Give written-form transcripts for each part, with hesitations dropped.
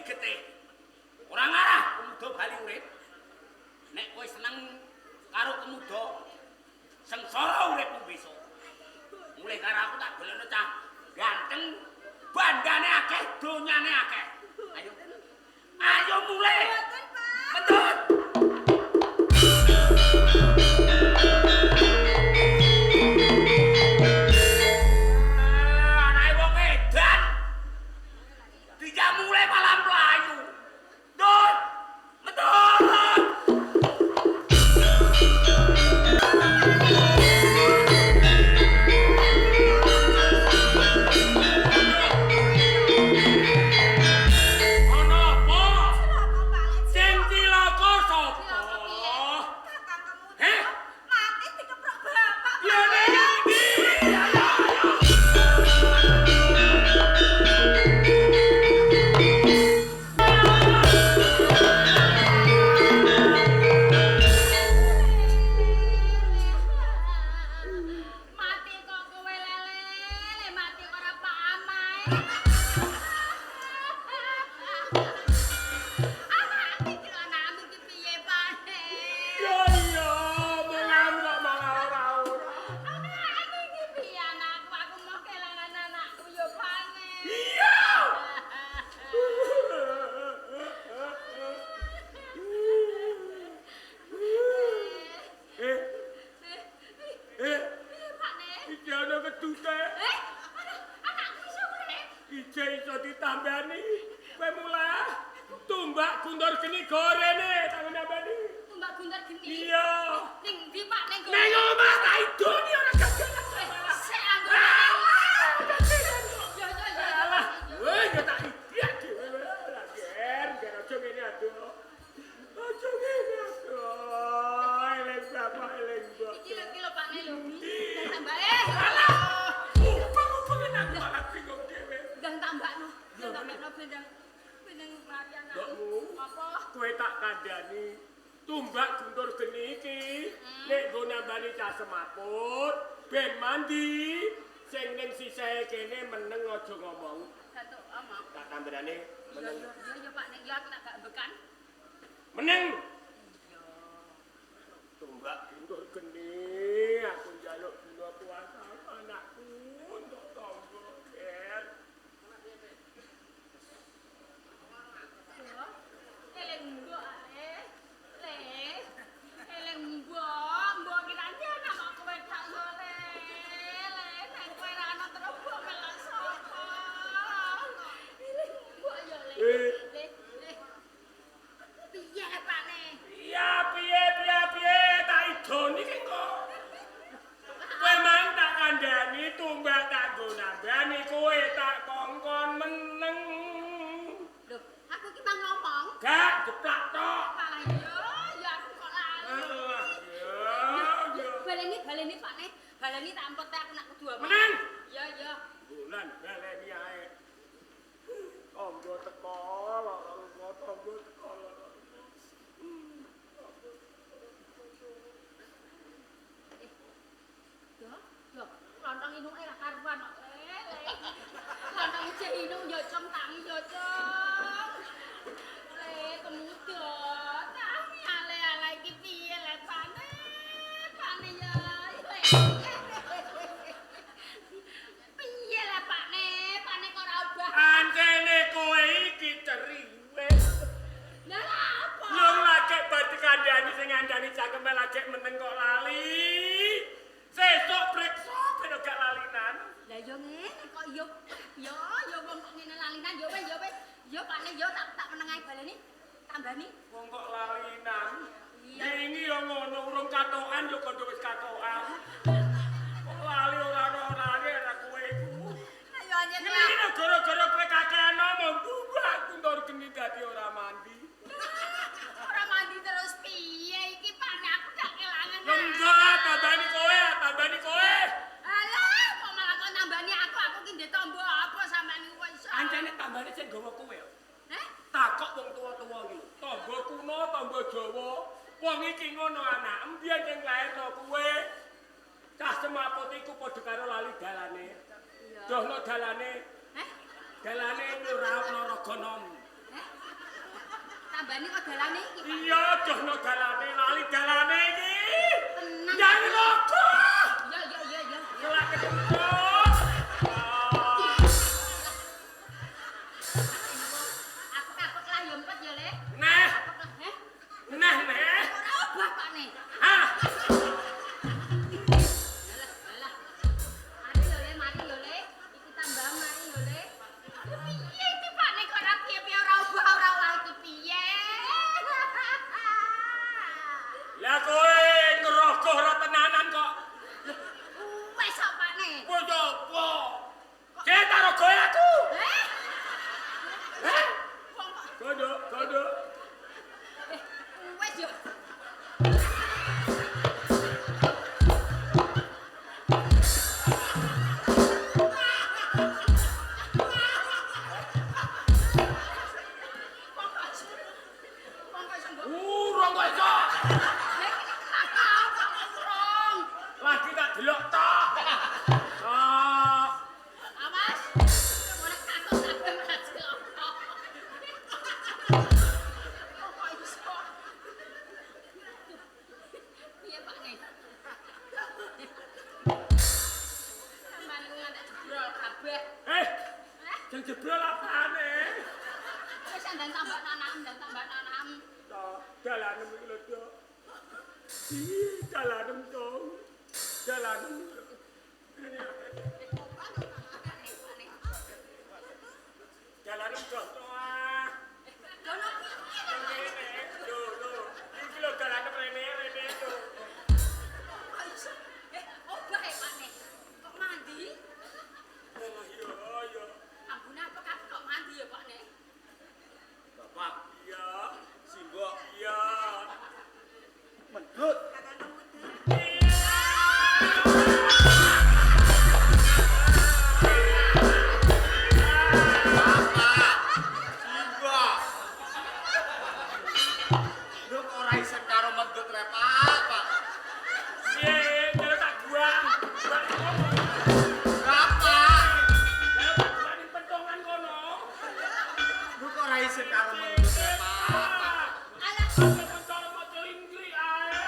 dadi getih. Ora ngarah Kemuda bali urip. Nek kowe seneng karo Kemuda, sengsara uripmu besok. Mulih karo aku tak golekno cah ganteng, bandane akeh, donyane akeh. Ayo. Ayo mulih. Mboten, Pak. Mentut. Anake wong edan. Dijak mulih malah mlayu. Tut. Mentut. Ana apa? Cilaka, Pak Le. Sing cilaka sapa? Cilaka piye? Kakang Kemuda. Heh? Mati dikeprok bapak. Ya ning ndi? Ayo, ayo. Mati kok kowe lele, le mati kok ora paham ae. Anakku iki lho anakmu iki piye pane? Ya iya, mengam kok malah ora-ora. Anakku iki piye anakku? Aku mau kelangan anakku ya pane. Iya. Eh, eh, Piye pane? iki ana kedute. Eh, anakku iso urip. Ije iso ditambani. Kowe mulai tumbak guntur geni gorene tak nambani. Tumbak guntur geni. Iya. Ning ndi Pak ning kono? Neng omah tak idoni ora gagalan. Eh, sik anggo. Yo yo yo. Alah, weh ya tak idiak dhewe. Lah ger, ger aja ngene aduh. Aja ngene aduh. Eling bapak, eling bapak. Iki lho iki lho Pakne lho. Ndang tambah eh. Alah. Ubeng-ubengen aku malah bingung dhewe. Ndang tambahno. Ndang tambahno bendang bendang mari anakku. Mbokmu. Apa? Kowe tak kandhani. Tumbak guntur geni iki nek nggo nambani cah semaput ben mandi sing ning sisehe kene meneng aja ngomong. Datuk omong. Tak tambahane Yo meneng. yo yo yo Pakne yo aku tak gak bekan. Meneng. Iya. Tumbak guntur geni aku njaluk guna kuasa anakku untuk tangga ger. Yo. Eling mbok ale. Le. Eling mbok, mbok ki nanti anak kok kowe gak le. Le, nek kowe ra ana terus mbok melok sapa? Eling mbok yo le. Eh. Le, le. Piye Pakne? Iya piye piye piye tak idoni ki kok. Kowe mang tak kandhani tumbak tak nggo nambani kowe tak kongkon meneng. Lho, aku ki mang ngomong. Gak jeplak tok. Malah yo, ya aku kok lali. Alah, ya, ya. Baleni, baleni Pakne. Baleni tak empet aku nak kudu apa. Meneng. Ya, ya. Bulan baleni ae. Tangga teko lara lunga, tangga teko lara. Yo, yo, lontong inuke ra karuan kok. Le, le. Lontong ijeh inung yo cung tangi yo cung. Le, kemudo. Tangi ale-ale iki piye le Pakne? Pakne yo. Le. Piye le Pakne? Pakne kok ora obah. Ancene kowe iki ceriwis. Lah lha apa? Lho lagek badhe kandhani sing ngandani cangkeme lagek meneng kok lali. Sesuk priksa ben gak lalinan. Lah yo ngene kok yo yo yo wong kok ngene lalinan yo wis yo wis. Yo Pakne yo tak tak meneng ae baleni. Tambani. Wong kok lalinan. Iya. Wingi yo ngono urung katokan yo kondo wis katokan. Kok lali ora ana orane ora kowe iku. Lah yo anjen Ngene iki lho gara-gara kowe kakean ngomong tumbak guntur geni dadi ora mandi. Ora mandi terus piye iki Pakne aku gak kelangan. Yo enggak tambani kowe, tambani kowe. Alah, kok malah kok nambani aku, aku ki ndek tombo apa sampean iku kok iso. Ancene tambane sing gawa kowe yo. Heh? Takok wong tuwa-tuwa iki lho. Tombo kuno, tombo Jawa. Wong iki ngono anak, mbiyen sing lairno kowe. Cah semaput iku padha karo lali dalane. Iya. Dohno dalane, Heh? dalane ora ana raga nom. Heh? Tambani kok dalane iki, Pak. Iya, johno dalane, lali dalane iki. Tenang. Yang logo. Ya ya ya ya. Kelak kecemplung. Aku kapok lah yo empet ya, Le. Nah, Kapok lah, heh. nah, nah. Ora obah, Pak ne. Ah, Alah, alah. Mari yo, Le, mari yo, Le. Iki tambah mari yo, Le. Piye iki, Pak ne kok ora piye-piye ora obah ora olah iki piye? Lah kowe ngerogoh ora tenanan kok. Wes kok, Pak ne. Kowe opo? Cek tak rogohe aku. Heh? Heh? Wong kok Kodok, kodok. wes yo. Wong kok iso. Wong kok iso mbok. Urung kok iso. Heh, kakak kok urung. Lagi tak delok tok. Ah, Awas. Ora kakak kabeh malah celaka. Kok iso? Piye Pak ne? Sampeyan iku ngantek jebrol kabeh. eh, Heh, sing jebrol apane? wis ndang tambah nanam, ndang tambah nanam. Toh, dalanem iki lho, Dok. Ih, dalanem to. Dalanem. Dalanem to. Ah. Dono piye to, Pak? Rene, lho, lho. Iki lho dalanem rene, rene lho. Kok iso? Eh, obah e Pak ne. Kok mandi? Alah, yo, yo. Ambune apa kabeh kok mandi ya Pak ne? Bapak, Iya, Simbok, iya. mendut. Kakang Kemuda. Bapak, Simbok. Lho kok ora isin karo mendut rek, Pak, Pak. Piye, jaluk tak buang. Buang kono. Bapak, Jaluk tak buang ning pentongan kono. lho kok ora isin karo mendut rek, Pak, Pak. Alah, Aku pentol mau celingkri ae.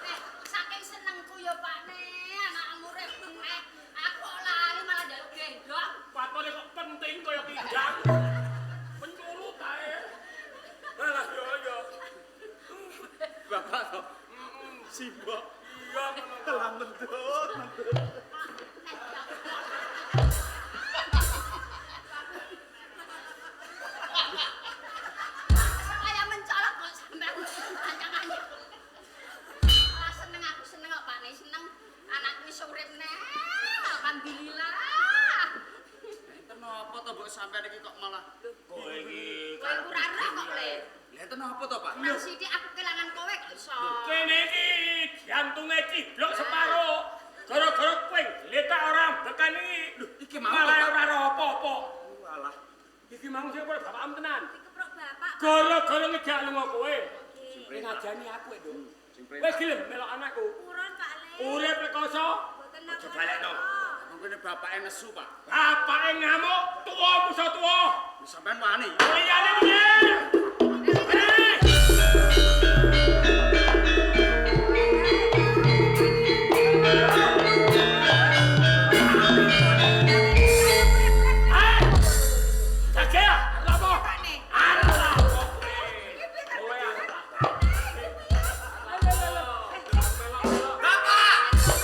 eh, saking senengku ya Pak ne, anakmu urip eh, aku kok lali malah njaluk gendong. Patone kok penting kaya kijang. Pencurut ae. Alah yo yo. Bapak to. Simbok, Iya ngono. telah mendut, mendut. Nek ya Allah. Saya mencolok kok sampean ancang-ancang. Malah seneng aku seneng kok Pak ne, seneng anakku iso urip neh. Alhamdulillah. Kenapa to mbok sampean iki kok malah Kowe iki Kowe ora roh kok le. Lha enten apa to, Pak? Kurang sithik aku kelangan kowe kok iso. Kene iki jantunge ciblok separo. Gara-gara kowe gletak ora ambekan iki. Lho, iki mau malah to, Pak? ora roh apa-apa. Walah. Iki mau sing kowe bapakmu tenan. Dikeprok bapak. Gara-gara ngejak lunga kowe. Nggih. Kowe ngajani aku, Nduk. Sing Wis gelem melok anakku. Purun Pak Le. Urip rekoso, Mboten Aja napa-napa. balekno. Mungkin bapake nesu, Pak. Bapake ngamuk, tuwa musa tuwa. Sampean wani. Liyane piye? Eh! Eh! Jajah, arep apa? Pak Ne. Arep apa kowe? Kowe arep apa? Bapak!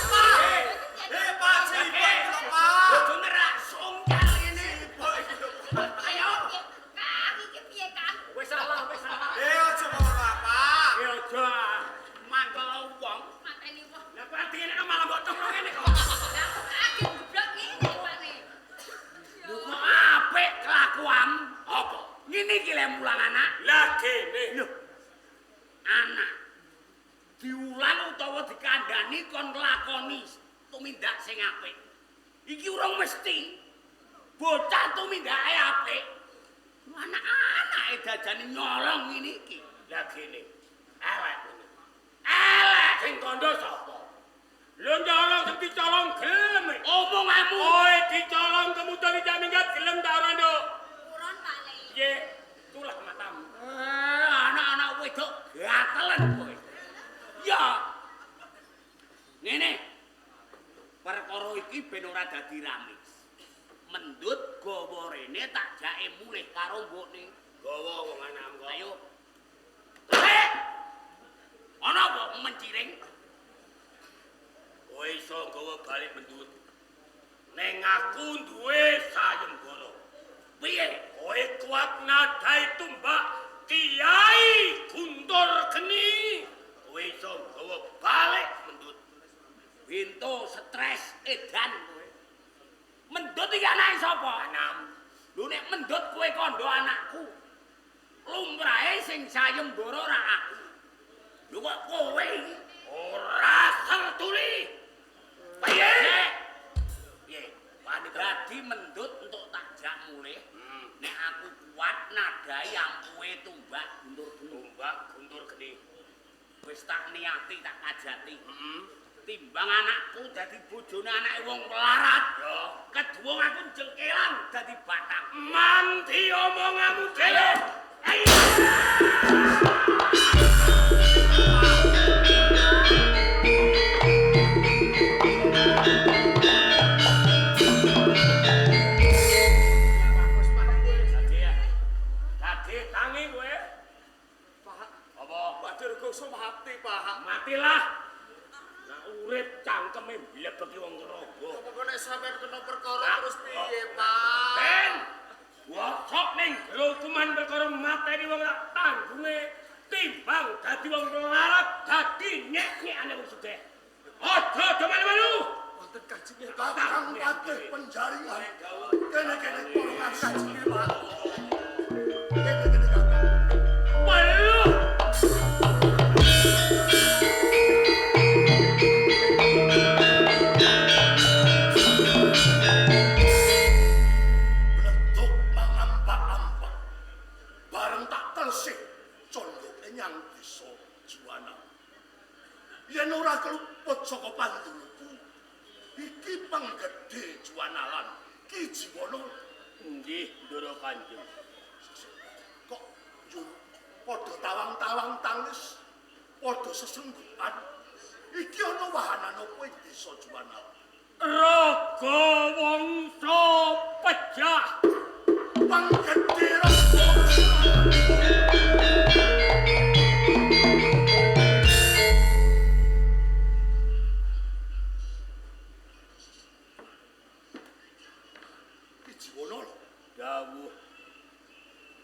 Pak! Eh, Eh, Pak, Simbok iki lho, Pak. Kudu nerak sungkal ngene. Simbok iki lho, Pak. Ayo. Kang iki piye Kang? Wis salah, wis salah. Eh, aja ngomong Bapak. Ya aja mangkel wong. Mateni wong. Lah kok adine malah mbok tunggu ngene kok. Lah aku kaget geblok ngene Pak ne. Lho kok apik kelakuan apa? Ngene iki le mulang anak. Lah kene. Lho. Anak diulang utawa dikandani kon nglakoni tumindak sing apik. Iki urung mesti. Bocah tumindake apik. Anak-anake dajane nyolong ngene iki. Lah kene. Elek ngene. Elek sing kandha sapa? Lho nyolong sing dicolong gelem. Omonganmu. Kowe dicolong kemudian tidak minggat gelem ta ora, Nduk? Purun Pak Le. Piye? Tulah matamu. Eh, wedok gatelen kowe. Ya. Ngene. Perkara iki ben ora dadi rame. Mendut gawa rene tak jake mulih karo mbokne. Gawa wong anam kok. Ayo. Tarik. Ana apa menciring? Kowe iso gawa balik mendut. Neng aku duwe sayembara. Piye? Kowe kuat nadai tumbak Kiai Guntur Geni. Kowe iso gawa balik mendut. Bento stres edan kowe. Mendut iki anake sapa? Anam. Lho nek mendut kowe kandha anakku. Lumrahe sing sayembara ora aku. Lho kok kowe iki ora sertuli. Piye? Piye? Wani dadi mendut entuk tak jak mulih. Nek aku kuat nadai ampuhe tumbak Guntur Geni. Tumbak Guntur Geni. Wis tak niati tak kajati. Timbang anakku dadi bojone anake wong melarat. Ya. Keduwung aku jengkelan dadi batang. Mandi omonganmu dhewe. Ayo. Dadi tangi kowe. Pak, Apa? Pak Durgokso mati, Pak. Matilah. Nah urip cangkeme mlebeki wong ngraga. Apa kok nek sampean kena perkara terus piye, Pak? Ben, bosok ning jero hukuman perkara mateni wong tak tanggunge timbang dadi wong melarat dadi nyek-nyekane wong sugih. Aja do malu-malu. Wonten kajenge Kakang Patih Penjaringan. Kene-kene porong kajenge, Pak. Kene-kene Kakang. Weluh. Bleduk mangampak-ampak. Bareng tak telsih condoke nyang desa Juwana. Yen ora keluput saka panduluku, iki panggedhe Juwana lan Ki Jiwana Nggih, Ndara Kanjeng. kok njur padha tawang-tawang tangis, padha sesenggukan. Iki ana wahanan apa ing desa Juwana? Raga Wangsa pejah. Panggedhe Raga Ki Jiwana lho. Dawuh.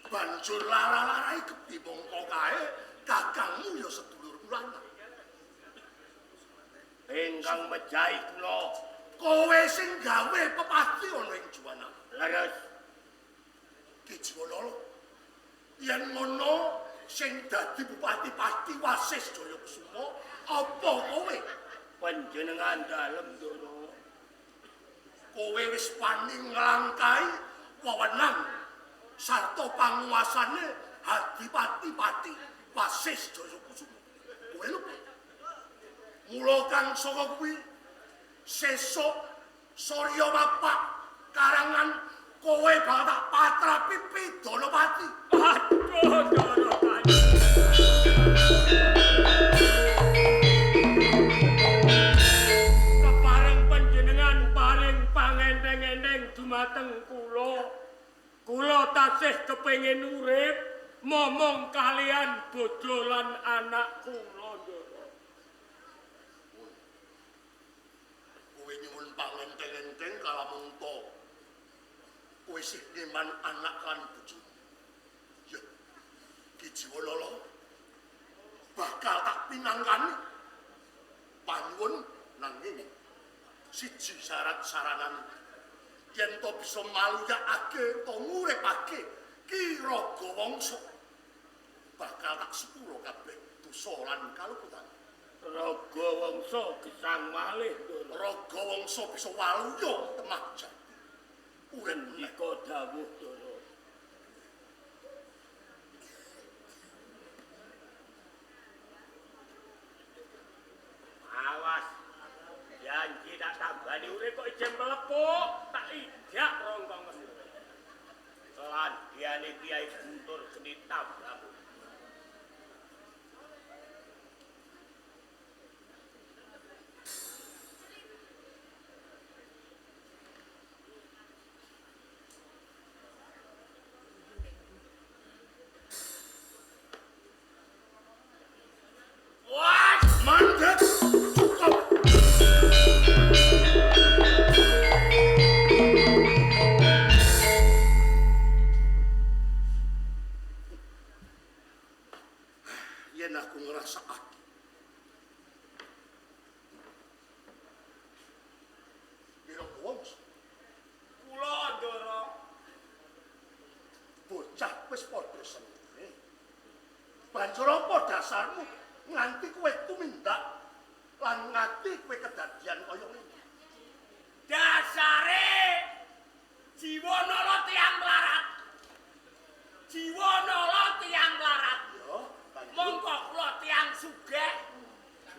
Banjur lara-larai kebimongko kae kakangmu ya sedulurku lanang. Ingkang mejahi kula. Kowe sing gawe pepati ana ing Juwana. Leres. Ki Jiwana lho. Yen ngono sing dadi bupati pasti Wasis Jayakusuma apa kowe? Panjenengan dalem Ndara. Kowe wis wani nglangkai wewenang sarta panguasane Adipati-pati Wasis Jayakusuma. Kowe lho. Mula kang saka kuwi sesuk Surya Bapak karangan kowe bakal tak patrapi Pidonopati. Aduh, Ndara Kanjeng. Kepareng panjenengan paring pangenteng-enteng dumateng kula. Kula tasih kepengin urip momong kalian bojo lan anak kula, Ndara. Kowe nyuwun pangenteng-enteng kalamun to kowe sih ngeman anak lan bojomu. Ya, Ki Jiwana lho bakal tak pinangkani. Panyuwun nanging siji syarat saranan yen to bisa maluyakake utawa nguripake Ki Raga Wangsa bakal tak sepuro kabeh dosa lan kaluputan. Raga Wangsa gesang malih, Ndara. Raga Wangsa bisa waluya temah jati. Urip meneh. Ndika dawuh, Ndara. Awas. Janji tak tambani urip kok ijen mlepuk, tak ijak rongkongen. Lan diane Kiai Guntur Geni tambah. Yen aku ngrasakake. Pira wong kula Ndara bocah wis padha senenge. Banjur apa dasarmu nganti kowe tumindak lan nganti kowe kedadian kaya ngene? Dasare jiwa nala tiyang mlarat. Jiwa nala tiyang mlarat. Ya, banjur Mongko kula tiyang sugih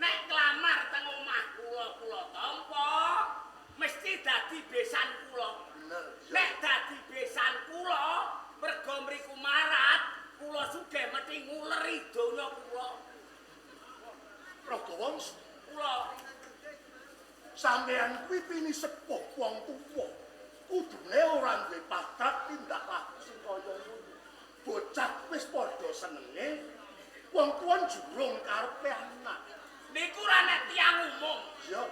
nek nglamar teng omah kula kula tampa mesti dadi besan kula. Bener. Ya. Nek dadi besan kula merga mriku marat, kula sugih mesti nguleri donya kula. Raga Wangsa, Kula sampeyan kuwi pini sepuh wong tuwa. Kudune ora duwe padat tindak laku sing kaya ngono. Bocah wis padha senenge, wong tuwa njurung karepe anak. Niku ora nek tiyang umum. Ya.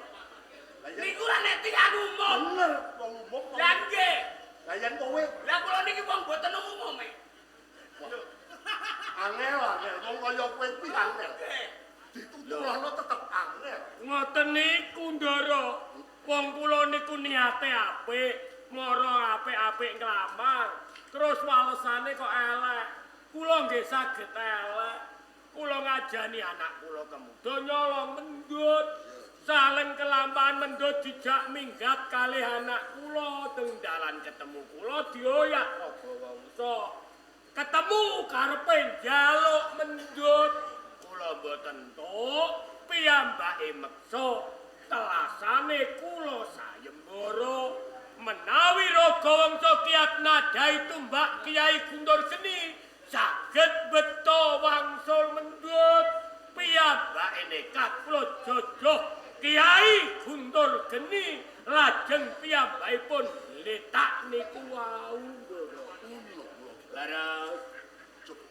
Lah yen Niku ora nek tiyang umum. bener wong umum. Lah nggih. Lah yen kowe Lah kula niki wong boten umum e. Angel angel wong kaya kowe kuwi angel. Nggih. Dituturono tetep angel. Ngoten niku Ndara. Wong kula niku niate apik, mara apik-apik nglamar. Terus walesane kok elek. Kula nggih saged elek. Kula ngajani anak kula kemuda nyolong mendut. Saling kelampahan mendut dijak minggat kalih anak kula teng dalan ketemu kula dioyak Raga Wangsa. Ketemu karepe njaluk mendut. Kula mboten entuk, piyambake meksa. Telasane kula sayembara menawi Raga Wangsa kiat nadai tumbak Kiai Guntur Geni saged beto wangsul mendut. Piyambake nekat kula jojoh Kiai Guntur Geni lajeng piyambakipun letak niku wau Ndara. Leres. Coba.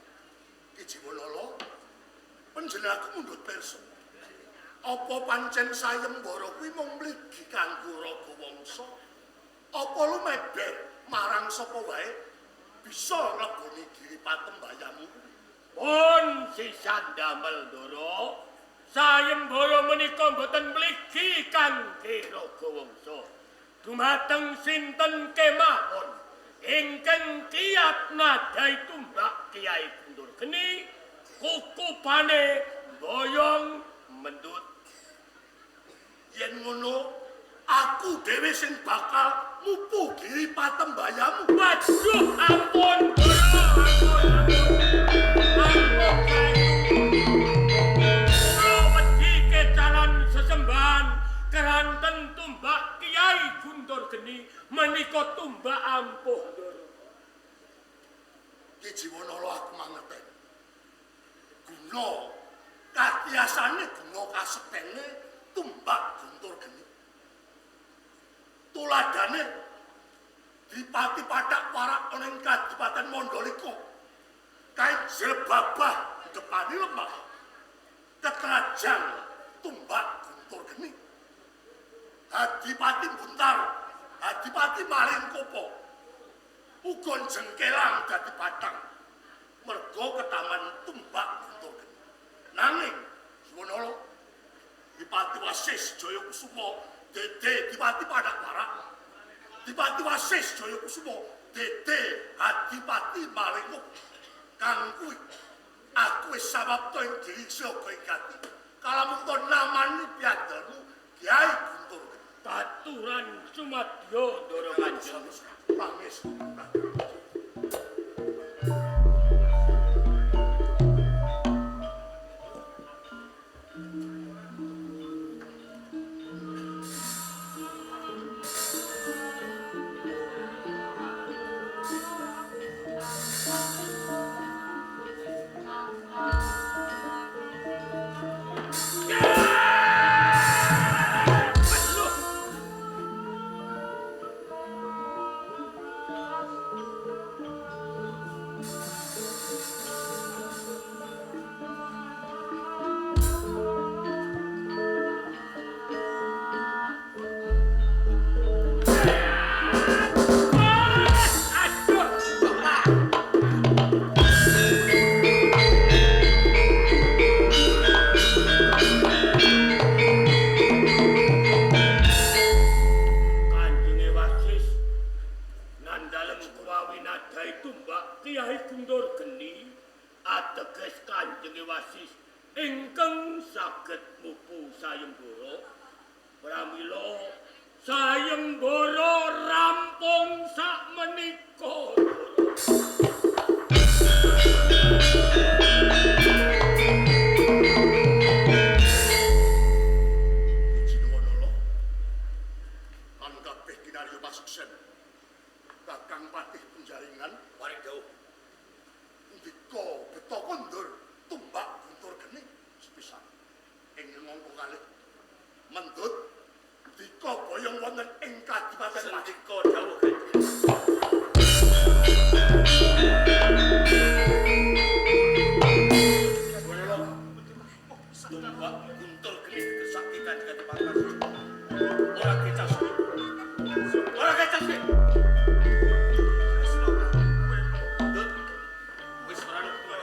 Ki Jiwanala, panjenenganku mundhut pirsa. Apa pancen sayembara kuwi mung mligi kanggo Raga Wangsa? Apa lumeber marang sapa wae bisa ngleboni giri patembayanmu? Pun sisan damel Ndara. Sayembara menika mboten mligi kangge Raga Wangsa. Dumateng sinten kemawon ingkang kiat nadai tumbak Kiai Guntur Geni kukupane boyong mendut. Yen ngono, aku dhewe sing bakal mupu giri patembayanmu. Waduh, ampun Ndara, ampun, ampun. Kula wedi kecalan sesembahan keranten tumbak Kiai Guntur Geni menika tumbak ampuh Ndara. Ki Jiwanala aku mangerteni. Guna katiasane guna kasektene tumbak Guntur Geni. Tuladane dipati pathak warak ana ing Kadipaten Mandalika. Kae jrebabah depani lemah. Ketrajang tumbak Guntur Geni. Adipati Buntar, Adipati Malingkopo. Uga jengkelang dadi batang. Merga ketaman tumbak Guntur Geni. Nanging Jiwanala Dipati Wasis Jayakusuma Dede Dipati Pathak Warak. Dipati Wasis Jayakusuma Dede Adipati Malingkopo. Kang kuwi aku wis samapta ing diri siaga ing gati. Kalamun namani piyandalmu Kyai Guntur Geni. Katuran sumadyo Ndara Kanjeng. Pangestu. Aduh. Ateges Kanjeng Wasis ingkang saged mupu sayembara. Pramila sayembara rampung sakmenika. Jiwanala lan kabeh kinarya pasuksen. Kakang Patih Penjaringan Paring dawuh. Ndika beta kondur tumbak guntur geni sepisan. Ing ngangka kalih mendut ndika boyong wonten ing kadipaten Pati. Sendika dawuh Kanjeng. Tumbak guntur geni dikersake Kanjeng Kadipaten. Ora kecas. Ora kecas. Dut. Wis ora kowe.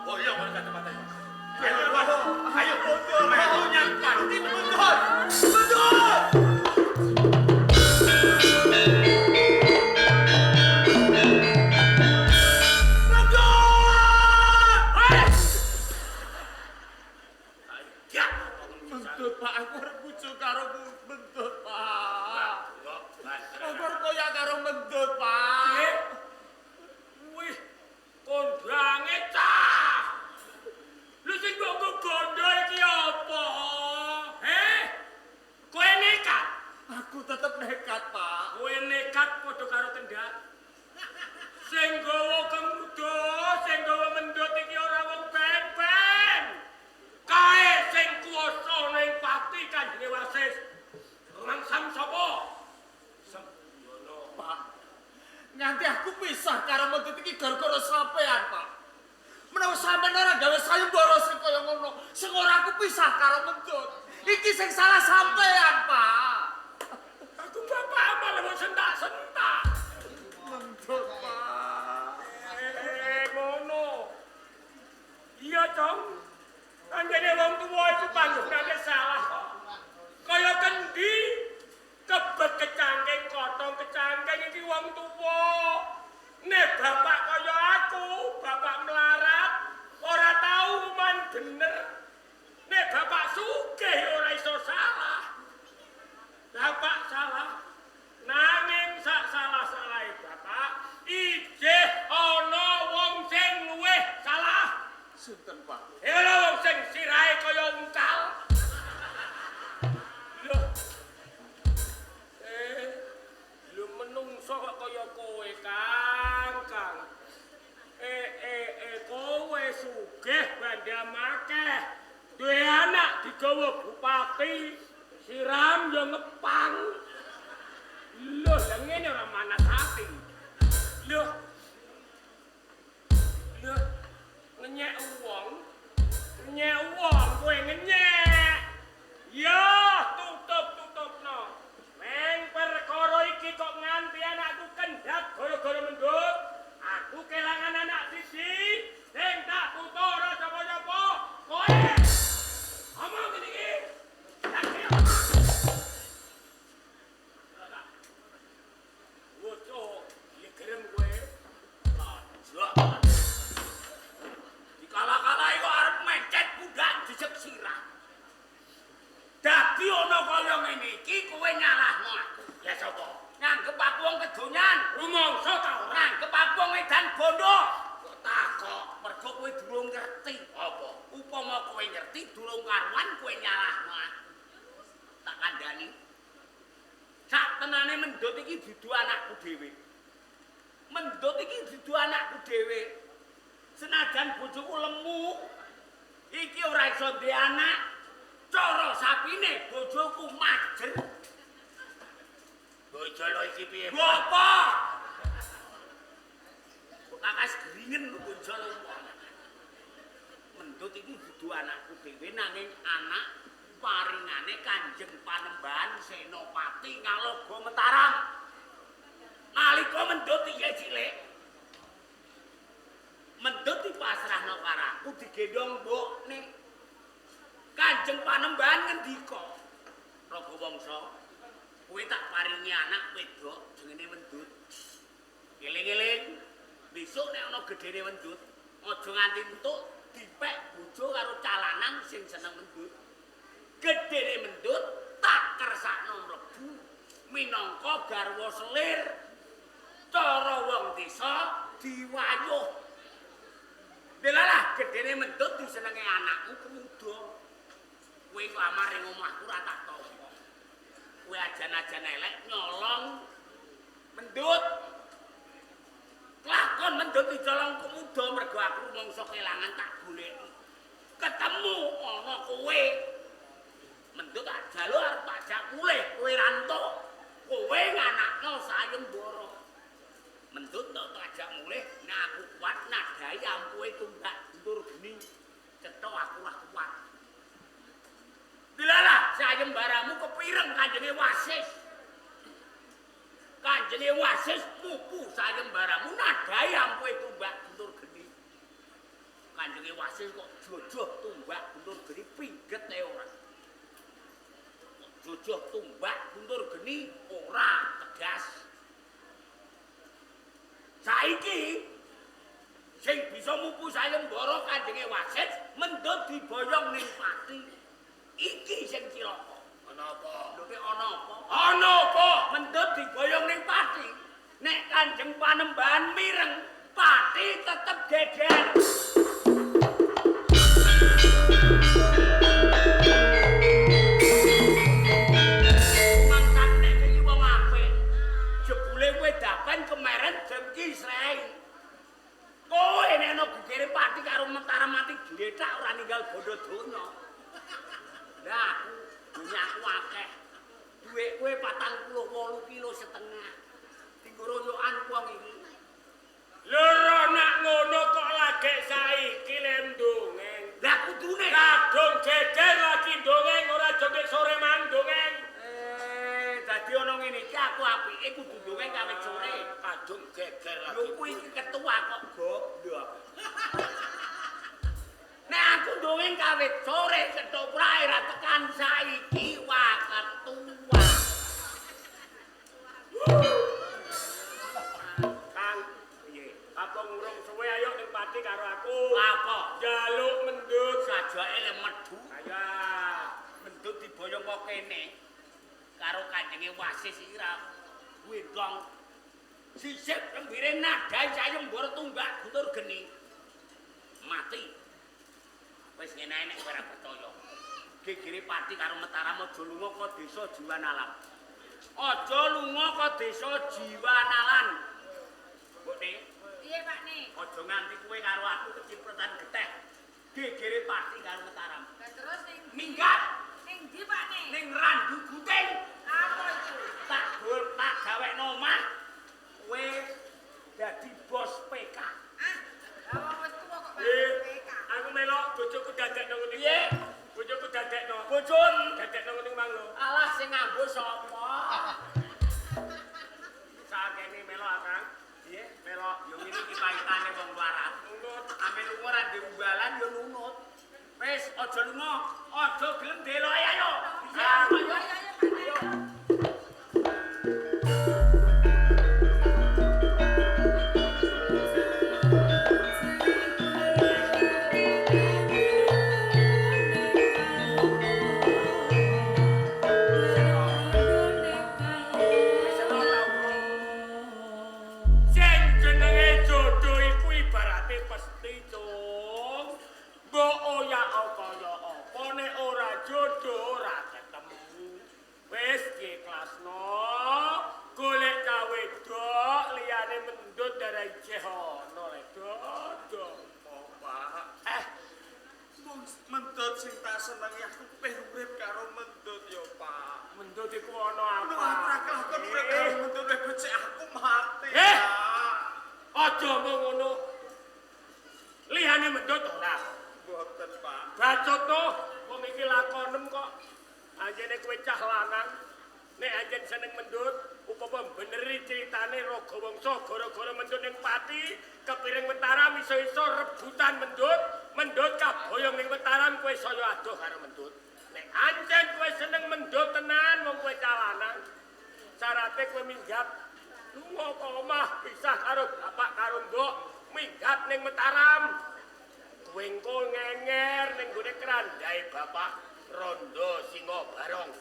Boyong wonten kadipaten. Ayo, melu nyang pati mundur. Mundur. Mendut, Pak, aku arep bojo karo Mendut, Pak. Aku arep koyak karo Mendut, Pak. Wih, kondange cah. Lu sing mbok nggo gondo iki apa? Heh? Kowe nekat? Aku tetep nekat, Pak. Kowe nekat padha karo kendhat. Sing gawa kemuda, sing gawa mendut iki ora wong ben-ben. Kae sing kuwasa ning pati Kanjeng Wasis. Rangsam sapa? Sembrono. Pak. Nganti aku pisah karo Mendut iki gara-gara sampean, Pak. Menawa sampean ora gawe sayembara sing kaya ngono, sing ora aku pisah karo Mendut. Iki sing salah sampean, Pak. Aku bapak malah wong sentak-sentak. Mendut, Pak. Ngono. Iya, Cong. Anjene wong tuwa iku panggonane salah kok. Kaya kendi kebet kecangking kotong kecangking iki wong tuwa. Nek bapak kaya aku, bapak melarat, ora tau man bener. Nek bapak sugih ora iso salah. Bapak salah. Nanging sak salah-salahe bapak ijih ana wong sing luwih salah. Sinten, Pak? Ya lho wong sing sirahe kaya ungkal. Lho. Lho menungso kok kaya kowe, Kang, Kang. Kowe sugih bandha makeh. Duwe anak digawa bupati, siram yo ngepang. Lho, lha ngene ora manas ati. Lho. Lho, ngenyek wong. Ngenyek wong kowe ngenyek. Ya, tutup-tutupno. Meng perkara iki kok nganti anakku kendhat gara-gara mendut. Aku kelangan anak siji sing tak tutur ora sapa-sapa. Kowe. Omong ngene iki. Tak kira. Woco, ya gerem kowe. Aja. Dikalah-kalahi kok arep mencet pundak jejeg sirah. Dadi ana kaya ngene iki kowe nyalahno aku. Ya sapa? Nganggep aku wong kedonyan, Rumangsa ta ora? nganggep aku wong edan bondo. Kok takok mergo kowe durung ngerti apa? Upama kowe ngerti durung karuan kowe nyalahno aku. Tak kandhani. Sak tenane mendut iki dudu anakku dhewe. Mendut iki dudu anakku dhewe. Senajan bojoku lemu, iki ora iso duwe anak. Cara sapine bojoku majer. Bojo lho iki piye? Apa? Kok kakas gringen bojo lho. Mendut iki dudu anakku dhewe nanging anak paringane Kanjeng Panembahan Senopati Ngaloga Mataram. Nalika mendut iki cilik, mendut dipasrahno karo aku digendhong mbokne. Kanjeng Panembahan ngendika, Raga Wangsa, kowe tak paringi anak wedok jenenge Mendut. Eling-eling, besok nek ana gedene Mendut, Aja nganti entuk dipek bojo karo calanan sing seneng mendut. Gedene mendut tak kersakno mlebu minangka garwa selir. Cara wong desa diwayuh. Delalah gedene mendut disenenge anakku Kemuda. Kowe nglamar ning omahku ora tak tampa. Kowe ajan-ajan elek nyolong mendut. Lakon mendut dicolong Kemuda mergo aku rumangsa kelangan tak goleki. Ketemu ana kowe. Mendut tak jaluk arep tak jak mulih, kowe ra entuk. Kowe nganakno sayembara. Mendut tak ajak mulih, nek aku kuat nadai ampuhe tumbak guntur geni. Cetha aku ora kuat. Dilalah sayembaramu kepireng Kanjenge Wasis. Kanjenge Wasis mupu sayembaramu nadai ampuhe tumbak guntur geni. Kanjenge Wasis kok jojoh tumbak guntur geni pingget ae ora. Kok jojoh tumbak guntur geni ora tegas. Saiki sing bisa mupu sayembara Kanjenge Wasis mendut diboyong ning pati. Iki sing cilaka. Ana apa? Lho nek ana apa? Ana apa? Mendut diboyong ning pati. Nek Kanjeng Panembahan mireng, pati tetep geger. Mangsan nek iki wong apik. Jebule kowe dapen kemeren dengki srei. Kowe nek ana gegere pati karo Mataram mati gletak ora ninggal bondo donya. Lah aku dunyaku akeh. Dhuwit kowe 48,5 kilo. Dinggo royokan wong iki. Lho nek ngono kok lagek saiki le ndongeng. Lah kudune kadung geger lagi ndongeng ora jogek sore mang ndongeng. Dadi ana ngene iki aku apike kudu ndongeng kawit sore. Kadung geger lagi. Lho kuwi iki ketua kok goblok. Nek aku ndongeng kawit sore ketoprake ra tekan saiki wah ketua. Kang, piye? Apa ngurung suwe ayo ning pati karo aku. Apa? Jaluk mendut sajake le medhu. Ayo. Mendut diboyong kok kene. Karo Kanjenge Wasis iki ra wendong. Sisip lembire nadai sayembara tumbak guntur geni. Mati. Wis ngene ae nek kowe ora percaya. Gegere pati karo Mataram aja lunga ka desa Jiwanalan. Aja lunga ka desa Jiwanalan. Mbokne, Piye, Pak Ne? aja nganti kowe karo aku kecipretan geteh. Gegere pati karo Mataram. Lah terus ning Minggat ning ndi, Pak Ne? ning Randu Guting. Apa iku? Tak gol tak gawekno omah. Kowe dadi bos PK. Ah, lah wong wis tuwa kok Pak PK. Aku melok bojoku dadekno ngene. Piye? Bojoku dadekno. Bojom Dadekno ngene mang lho. alah sing nganggo sapa? Sakene melok Kang. Piye? Melok Yo ngene iki paitane wong melarat. nunut. Ame lunga ora ndek umbalan yo nunut. Wis aja lunga, aja gelem deloke ayo. Ayo, ayo, ayo, Pak Ne. Ayo. Wis ora tau Sing jenenge jodoh iku ibarate pesti, Cung. Mbok oyak kaya apa nek ora jodoh ora ketemu. Wis diikhlasno, golek cah wedok liyane mendut darah ijeh ana le dodok. Pak. Mung mendut sing tak senengi aku pengen urip karo mendut ya, Pak. Mendut iku ana apa? Lho aku ora kelakon urip karo mendut wis becik aku mati. Eh. Pak. Aja mung ngono. Liyane mendut ora. Mboten, Pak. Bacot to, wong iki lakonem kok. Anjene kowe cah lanang. Nek anjen seneng mendut, upama beneri critane Raga Wangsa gara-gara mendut ning pati, kepiring Mataram iso-iso rebutan mendut, mendut kaboyong ning Mataram kowe saya adoh karo mendut. Nek anjen kowe seneng mendut tenan wong kowe cah lanang. Syarate kowe minggat lunga ka omah pisah karo bapak karo mbok, minggat ning Mataram. Kowe engko ngenger ning gone krandae Bapak Rondo Singa Barong.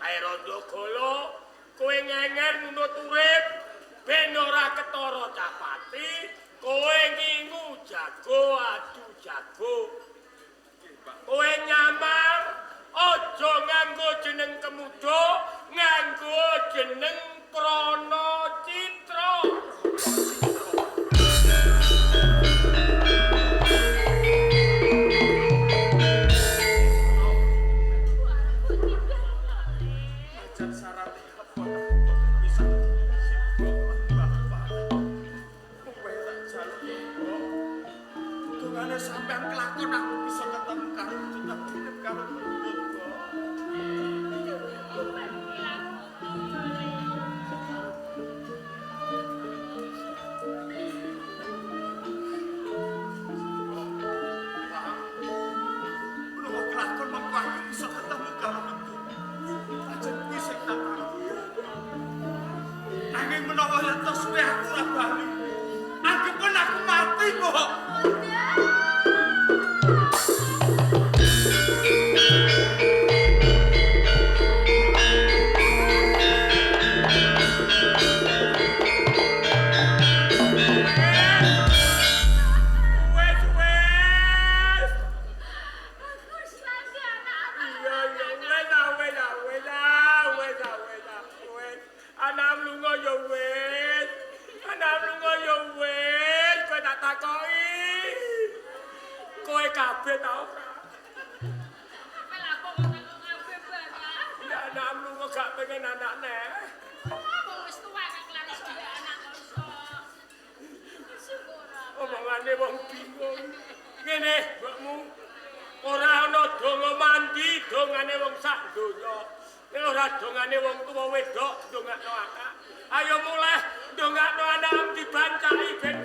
Kae Rondo Golo, kowe ngenger nunut urip ben ora ketara capati, kowe ngingu jago adu jago. Kowe nyamar aja nganggo jeneng Kemuda, nganggo jeneng Krana Citra. Pancen syarat apa bisa sibuk bapak. Kowe tak jaluk mbok. Dongane sampean kelakon aku bisa ketemu karo tetep hidup karo Mendut, Mbok. Pak, menawa kelakon mengko aku bisa ketemu karo Mendut. Pancen kuwi sing tak arep. Nanging menawa yen to suwe aku ora bali. Anggepen aku mati, Mbok. Wes wes. Aku selasi anak-anak. Iya iya wes ah, wes ah, wes ah, wes ah, wes ah, wes. Anak lunga ya wes. Anak lunga ya wes, kowe tak takoki. Kowe kabeh ta ora? Kowe lapo kok takok kabeh, Bapak? Ya anak lunga gak pengen anak neh. Wong wis tuwa kok kelar iso mbek anak kok iso. Syukur. Omongane wong bingung. Ngene, mbokmu. Ora ana donga mandi, dongane wong sak donya. Nek ora dongane wong tuwa wedok, dongakno anak. Ayo mulih, dongakno anak dibancaki ben